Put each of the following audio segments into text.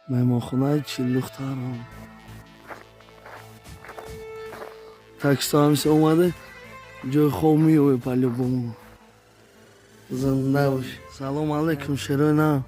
Меҳмонхонаи Чилдухтарон. Таксто ҳамиса омаде, ҷои хоб меёбе по-любому. Зинда бош. Салом алейкум, шерои нар.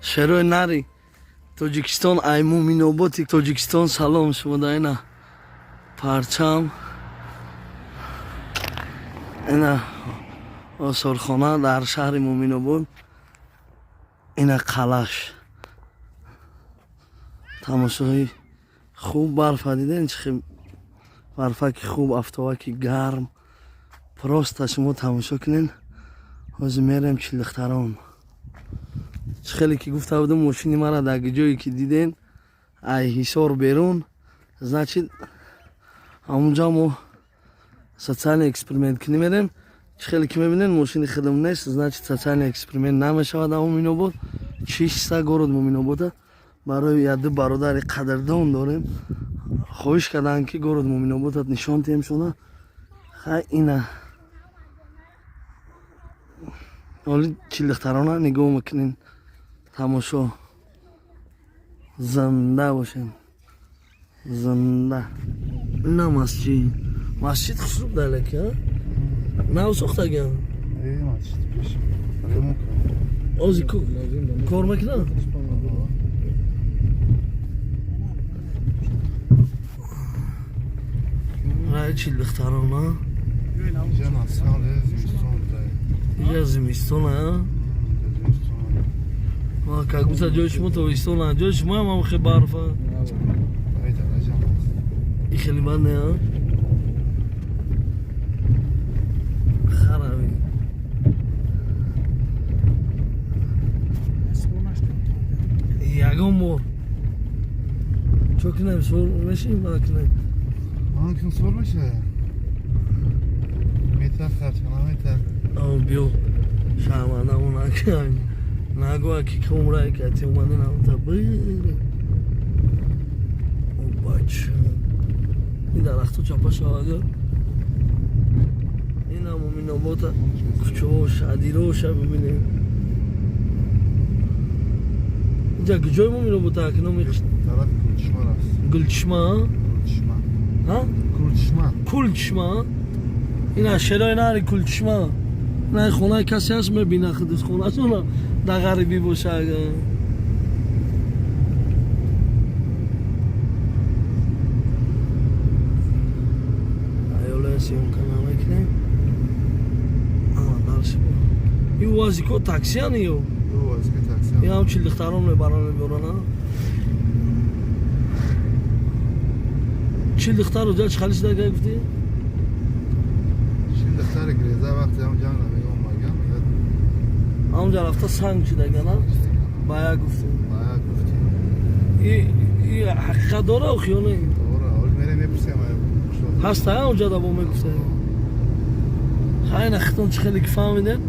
Шерои нари Тоҷикистон, ай Муминоботи Тоҷикистон, салом шумо да. Ина парчам, ина осорхона дар шаҳри Муминобод, ина қалаш. Тамошои хуб, барфа диден, чӣ барфаки хуб, афтобаки гарм. Просто шумо тамошо кунен. Ҳозир мерем Чилдухтарон. Чӣ хеле ки гуфта будам, мошини мара дар ҷое ки диден, ай Ҳисор берун, значит, ҳамунҷа мо социальный эксперимент кунӣ мерем. Чӣ хеле ки мебинен, мошини худам нест, значит, социальный эксперимент намешавад дар Муминобод. Чиста город Муминобота барои яду бародари қадрдон дорем, хоҳиш карданд, ки город Муминоботат нишон тиҳем шуна. Хай, ина ҳоли Чилдухтарона нигоҳ мекунем, тамошо. Зинда бошем, зинда. Ина масҷид, масҷид хушрӯб далеки нав сохтагиам. Ози кор мекунад. Рай Чилдухтарона. Иҷа зимистона, как будто ҷои шумо тобистона, ҷои шумо ҳам хе барфа и хеле бад не харави. Ягон бор чо кунем, сур мешим, кунем? Кун сур меша. Метр харҷ кунам, метр. Биё, шармандамо накун, нагӯ, ки кумрай кати омада намта бире. Бача, ин дарахту чапа шавага. Ина Муминобота, кӯчаоша, адироша бибинем. Инҷа куҷои Муминобота акноми? Тараф Кулчишма аст. Гулчишма? Кулчишма. Ҳа? Кулчишма. Кулчишма. Ина шерои нари Кулчишма. На хонаи касе ҳаст, мебина худус хонашона дар ғарибӣ боша агар. Аёлая съёмка намекунем. Дальше ин УАЗико таксиян ё? УАЗики такси. Ин ҳам чилдухтарон мебаран, меборана. Чилдухтару ҷа чӣ хали шуда гуфтӣ? Чилдухтари греза вақте ҳам ҷанг намеомаган. Ҳамунҷа рафта санг шудагана, ба як гуфтем. Ба як гуфтем. И ҳақиқат дора охиёне? Дора, ҳол мерем, мепурсем. Ҳаста ҳамунҷа да бо мегуфтем. Хайна хитон, чӣ хеле ки фаҳмидем,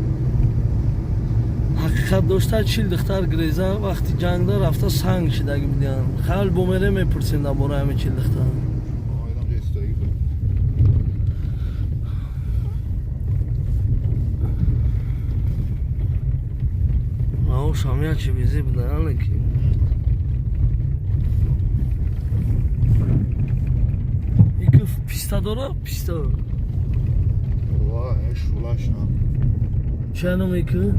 ҳақиқат дошта, 40 духтар греза вақти ҷангда рафта санг шидаги будиан. Хайл, бо мерем, мепурсем дар бораи ҳамин 40 духтар. Оидам ҷоистоӣ буд. Маошам ячи бизи буда, ки ики писта дора, писта. Ва, шулаш. Ча ном ики?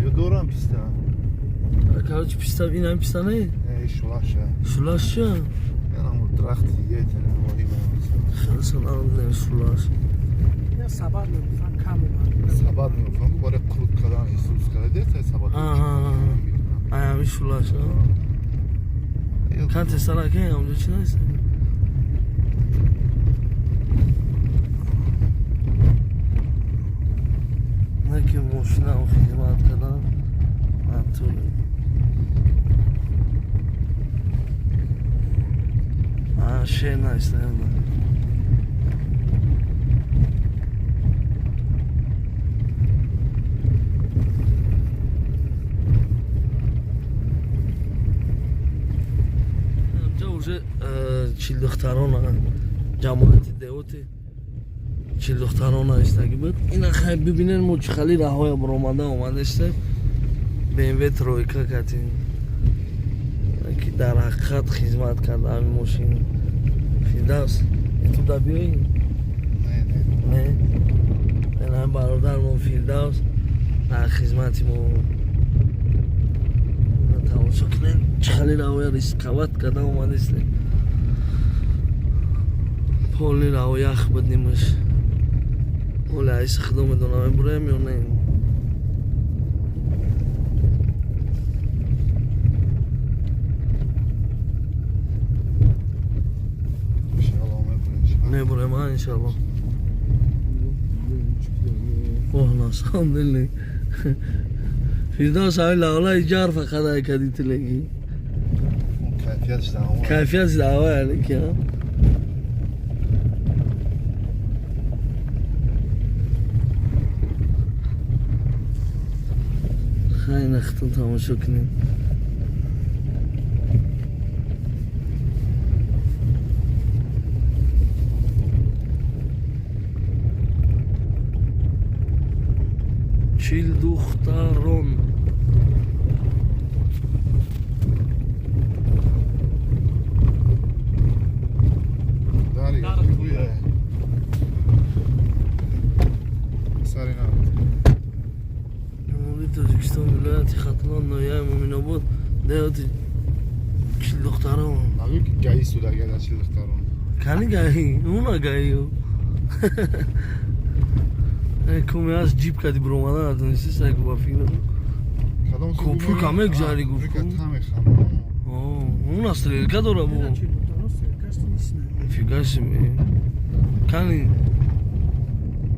Ё дорам писта. Короче, писта, инам писта не? Э, шулаш. Шулаш ча? Янам дарахти дига телеводи. Хелсон намедонем шулаш. Сабад мегуфтан, кам омад. Сабад мегуфтан, барои қурут кардан исус карда, сабад. Аями шулаш. Канте сараке ҳамҷо чи нест? Не ки мошинам хизмат кардан натуре. Шер нест. Инҷа уже чилдухтарона, ҷамоати деҳоти чилдухтарона истагӣ буд. Ина хай, бибинен, мо чӣ хали раҳоя баромада омадастем. BMW тройка катин, ки дар ҳақиқат хизмат карда ҳамин мошин. Фирдавс, ту да биёӣ? Не, не. Не, ин ҳамин бародармон Фирдавс дар хизмати мо. Тамошо кунем, чӣ хеле равоя рисковать карда омадест. Поли раво ях буд нимаш. Оли айси худо медонам, мебураем ё не. Иншалло мебурем. Мебурем, а, иншалло. Оҳ, на самом деле. Фирдавс, ҳамин лавлаи ҷар фақат ай кади тилеки. Он кайфиятш даъво. Кайфияти даъва яъне ки, а? Хай, нахтон тамошо кунем. Чилдухтарон. Дари, гӯя. Сари нав. Ҷумҳурии Тоҷикистон, вилояти Хатлон, ноҳияи Муъминобод, деҳоти Чилдухтарон. Нагӯ ки гаи судага дар Чилдухтарон. Кани гаи? Уна гаи. Коме аз ҷип кади биромадан натонисти, сай ку ба фикр. Кадом су Копурка гумон? мегузари, А, гуфт. копурка тамехам. Уна стрелка дора бо. Нифига себе. Кани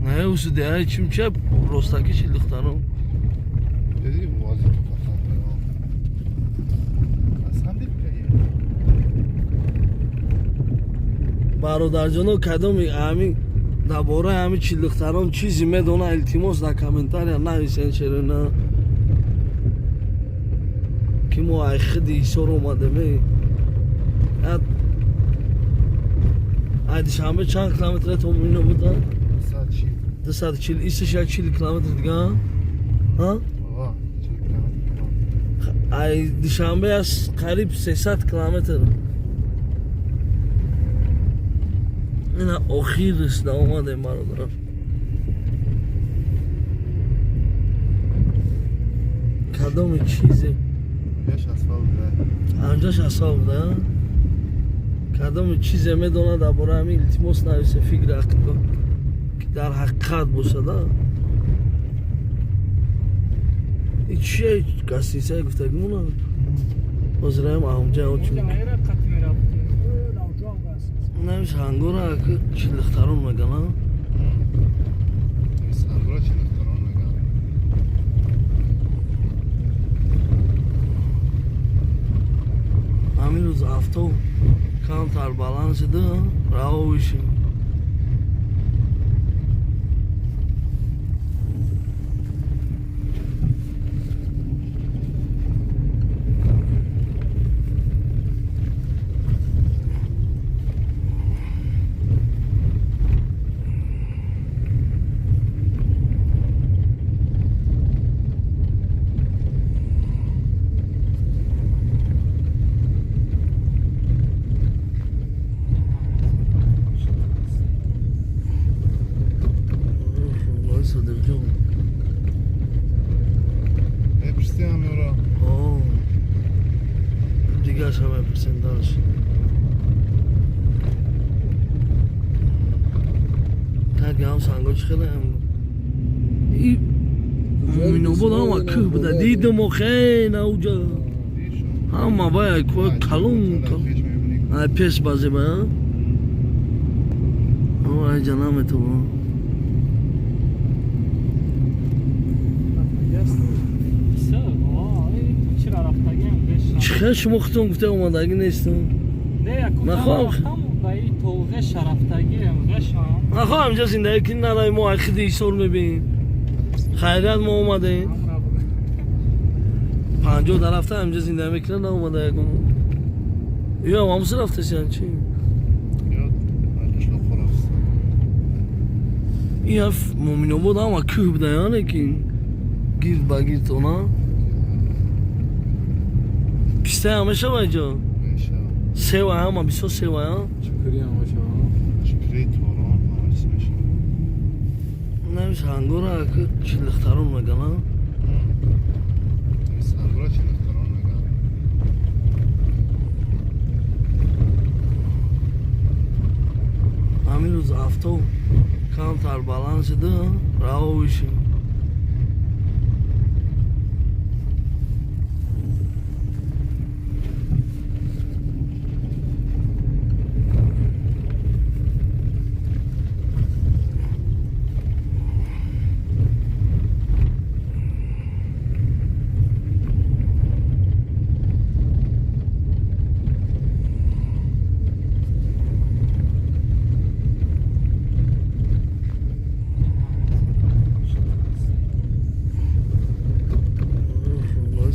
не усу деҳаи чимча ростаки Чилдухтарон. Деди вози то фақат мерам. Асам дид гаи. Бародарҷоно, кадоми ҳамин дар бораи ҳамин Чилдухтарон чизе медона, илтимос, дар комментария нависен, шерина ки мо ай хиди Ҳисор омадем. Ай Душанбе чанд километр то Муъминобод? 240. 240. Исиш як 40 километр дига, а? Ва, 40 километр. Ай Душанбе аз қариб 300 километр. Ина охирш да омадем, бародарам. Кадоми чизе Яш асфалт буда. Анҷош асфалт буда. Кадоми чизе медонад дар бораи ҳамин, илтимос, нависе, фикри ақло ки дар ҳақиқат бошад. А и чие гостиницае гуфтагимона ҳозираем аҳунҷа очи навис ҳангора Чилдухтарон меган. Ҳангора Чилдухтарон меган. Ҳамин рӯз афтоб камтар баланд шуда, раҳо бишем. Содиқҷон. Мепурсиам ёро. Дигаша мепурсем дальше. Так ҳам санго чӣ хеле и Муъминобод ҳама кӯҳ буда, дидам охе науҷа ҳама бая кӯҳ калон. Ай пеш базе ба айҷа наметавон. Чӣ хел шумо худтон гуфта омадагӣ нестам? Нахоҳам инҷа зиндагӣ кунӣ, нараи мо ай хиди Ҳисор мебинем. Хайрият мо омадем. 50 дар рафта инҷа зиндагӣ мекунад, наомада ягон. Ё ҳамсу рафтасиян чи? Ин Муъминобод ҳама кӯҳ буда, яъне ки гирд ба гирд она. Писта ҳам мешава инҷо? Мешава. Сева ҳама бисёр сева, а? Чукурӣ ҳам мешава. Чукурӣ, торон ҳама чиз мешава. Нами сангора ки чилдухтарон меган, а? Ами сангора чилдухтарон меган. Ҳамин рӯз афтоб камтар баланд шуда, раҳо бишем.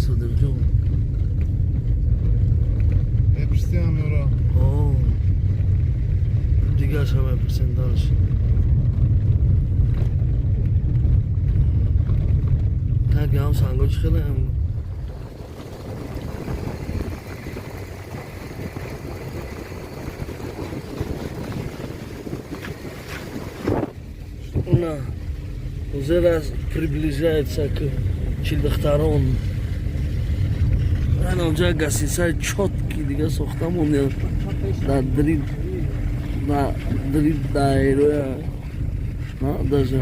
Садирҷон. Мепурсӣ ҳамёро? О, дигарша мепурсем дальше. Так ҳам санго чӣ хеле ҳам на уже раз приближается к чилдухтарон. Онҷа гостиницаи чёткий дига сохта монда дар дри дайроя на даже.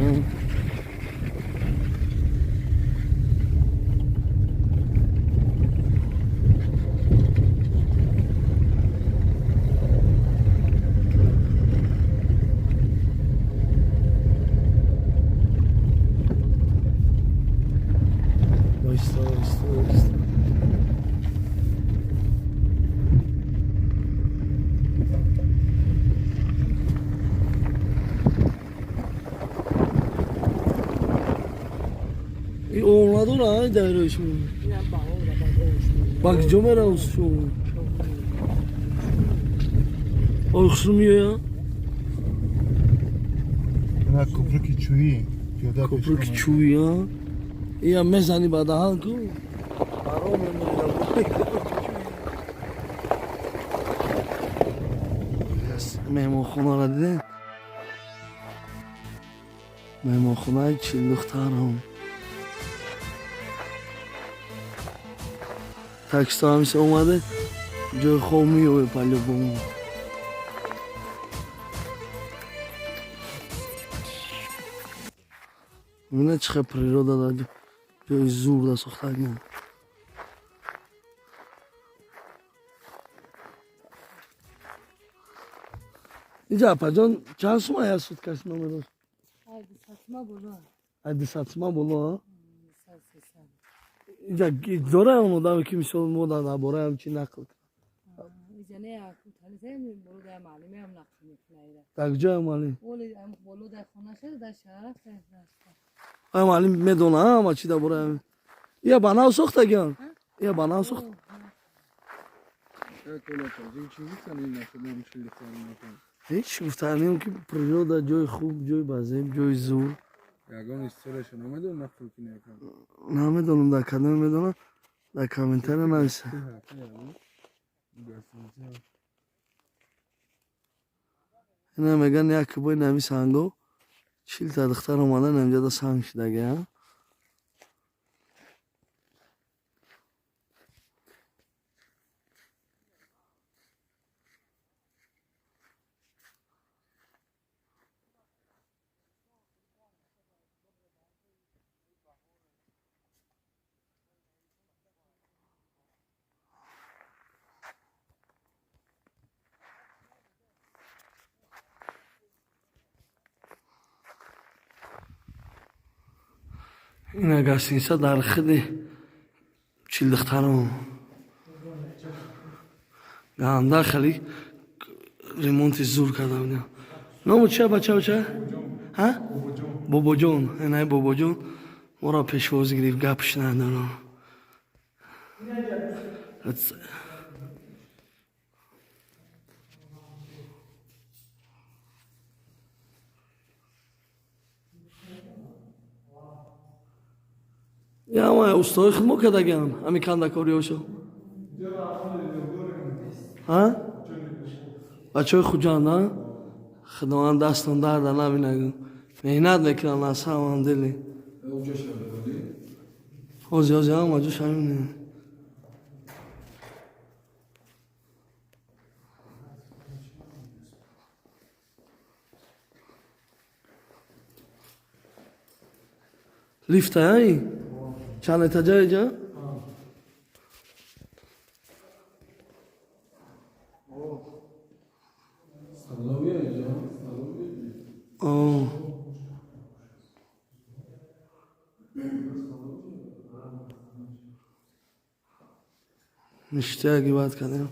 Оҳиста, оҳиста, оҳиста. И об надора, ай дайрои шумо? Инам баҳора баъд об шуд. Ба куҷо меравад шумо? Ой, хушрӯ меояд? Ина купруки чӯӣ. Пиёда. Купруки чӯӣ, а? Ия мезанӣ ба даҳан ку? Баром мемонӣ. Меҳмонхонаро дидем? Меҳмонхонаи чилдухтарон. Таксто ҳамиша омаде, ҷои хоб меёбе по-любому. Бибинед, чӣ хел природа дар ҷои зурда сохтагиам. Инҷа, апаҷон, чанд сума як суткаш номер? Ай, 200 сума боло. Ай, 200 сума боло, а? 200, 300. Инҷа дора он одаме, ки мисол мо дар бораи ҳамчи нақл кунад? Иҷа не, акуталисем боло дар маълиме ҳам нақл мекунад ира. Дар куҷоя маълим? Оли боло дар хона шуд, дар шаҳр рафта. Ай, маълим медона ҳама чи дар бораи ҳамин. Ия ба нав сохтагиам? Ия ба нав сохт? Ҳеҷ гуфтанем, ки природа, ҷои хуб, ҷои базеб, ҷои зур. Ягон историяшо намедонам, нақл кунӣ якам? Намедонам, дар кадоме медонам, дар комментария нависа. Ина меган, як бои нами санго 40 та духтар омадан, инҷода санг шудага. Ина гостиница дар худи чилдухтарон. Ганда хеле ремонти зур карда будем. Ному чия, бача, бача? Ҳа? Бобоҷон. Инай бобоҷон моро пешвоз гирифт, гапш надорам. Яма устои худмо кардагиам ҳами кандакориҳошо. А? Бачаҳои Хуҷанд, а? Худованд дастон дарда набинагу. Меҳнат мекунанд аз ҳамам дили. Ҳози ҳози ҳама ҷоша мебинем. Лифта, ай? Чанд этажа иҷа? О. Ништяк бад кардем.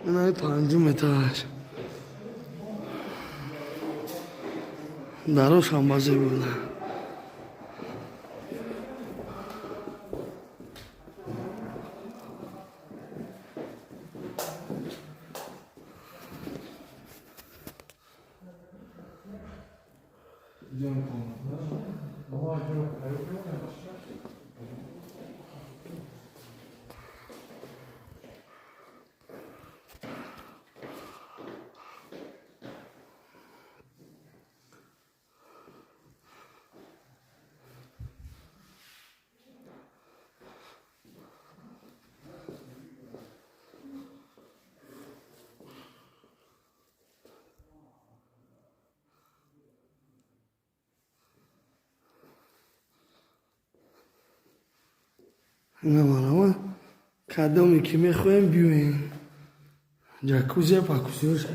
Инаи панҷум этаж. Дарошам базе буда. Ина кадоме ки мехоҳем биёем. Ҷакузия пакузиёша.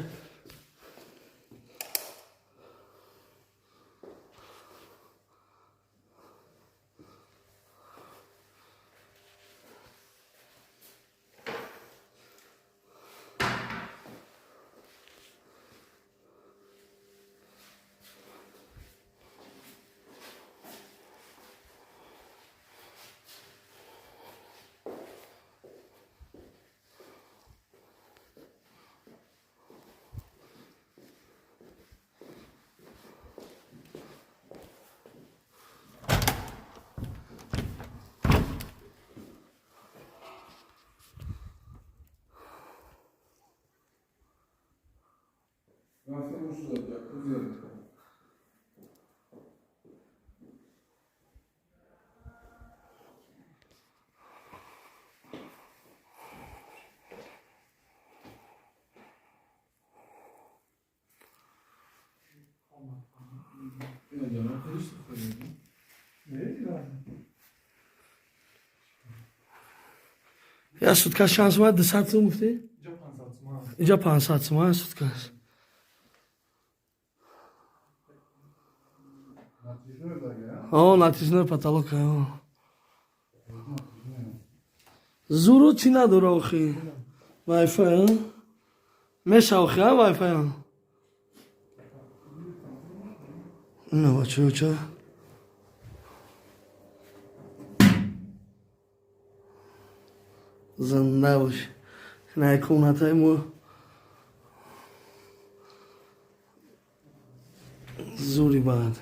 Я сутка шанс ма 200 сум гуфтӣ? Инҷа 500 сум, а суткаш. О, натяжной потолок, о. Зуру чӣ надора охи? Wi-Fi, а? Меша охи, а Wi-Fi? Ина бачаҳо. Зинда бош. Ина комнатаи мо зури бад.